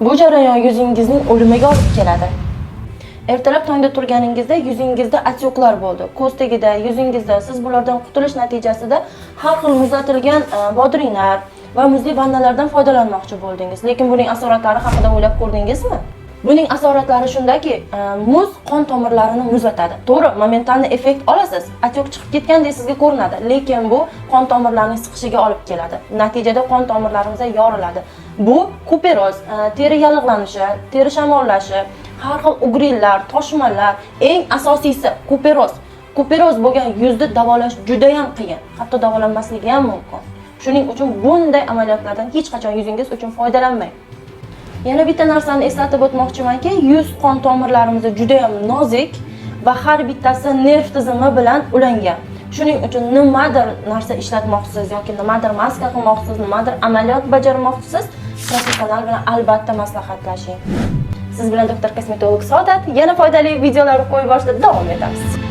Bu jarayon yuzingizning o'limiga olib keladi. Ertalab tongda turganingizda yuzingizda отёк lar bo'ldi. Ko'z tagida, yuzingizda. Siz bulardan qutulish natijasida har xil muzlatilgan bodringlar va muzli vannalardan foydalanmoqchi bo'ldingiz. Lekin buning asoratlari haqida o'ylab ko'rdingizmi? Buning asoratlari shundaki, muz qon tomirlarini muzlatadi. To'g'ri, моментальный effekt olasiz. Отёк chiqib ketgandek sizga ko'rinadi, lekin bu qon tomirlarining siqishiga olib keladi. Natijada qon tomirlarimiz yoriladi. Bu kuperoz, teri yallig'lanishi, teri shamollashi, har xil угри lar, toshmalar, eng asosiysi kuperoz. Kuperoz bo'lgan yuzni davolash juda ham qiyin, hatto davolanmasligi ham mumkin. Shuning uchun bunday amaliyotlardan hech qachon yuzingiz uchun foydalanmang. Yana bitta narsani eslatib o'tmoqchimanki, yuz qon tomirlarimiz juda ham nozik va har bittasi nerv tizimi bilan ulangan. Shuning uchun nimadir narsa ishlatmoqchisiz yoki nimadir maska qilmoqchisiz, nimadir amaliyot bajarmoqchisiz, professional bilan albatta maslahatlashing. Siz bilan doktor kosmetolog Saodat. Yana foydali videolar qo'yib borishda davom etamiz.